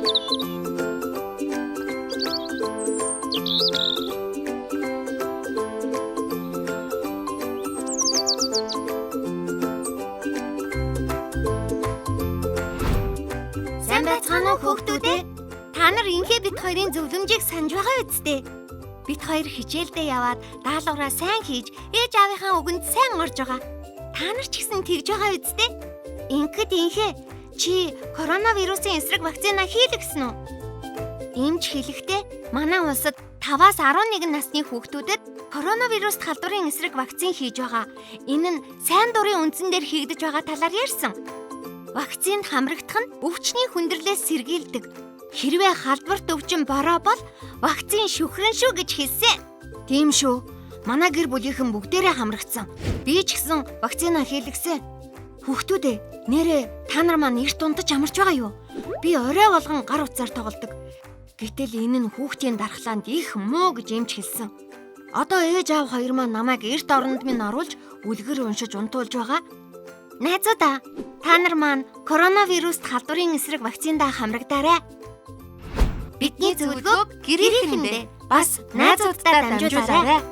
Сайн байцгаана уу хүүхдүүд ээ? Та нар инхээ бит хоёрын зөвлөмжийг санаж байгаа биз дээ? Бит хоёр хичээлдээ яваад даалгавраа сайн хийж ээж аавынхаа үгэнд сайн орж байгаа. Та нар ч гэсэн тэгж байгаа биз дээ? Инхэд инхээ чи коронавирусын эсрэг вакцина хийлгэсэн үү? Эмч хэлэхдээ манай улсад 5-аас 11 насны хүүхдүүдэд коронавируст халдварын эсрэг вакцин хийж байгаа. Энэ нь сайн дурын үндсэн дээр хийгдэж байгаа талаар ярьсан. Вакцинд хамрагдах нь өвчний хүндрэлээс сэргийлдэг. Хэрвээ халдварт өвчин бороо бол вакцин шүхрэн шүү гэж хэлсэн. Тийм шүү. Манай гэр бүлийнхэн бүгдээрээ хамрагдсан. Би ч гэсэн вакцина хийлгэсэн. Хүүхдүүд ээ, нэрээ та нар маань эрт унтаж амарч байгаа юу? Би орой болгон гар утсаар тоглодог. Гэтэл энэ нь хүүхдийн дархлаанд их муу гэж эмч хэлсэн. Одоо ээж аав хоёр маань намайг эрт оронд минь оруулж үлгэр уншиж унтуулж байгаа. Найзуудаа, та нар маань коронавируст халдварын эсрэг вакциндаа хамрагдаарай. Бидний зөвлөгөөг гэрийнхэндээ бас найзууддаа дамжуулаарай.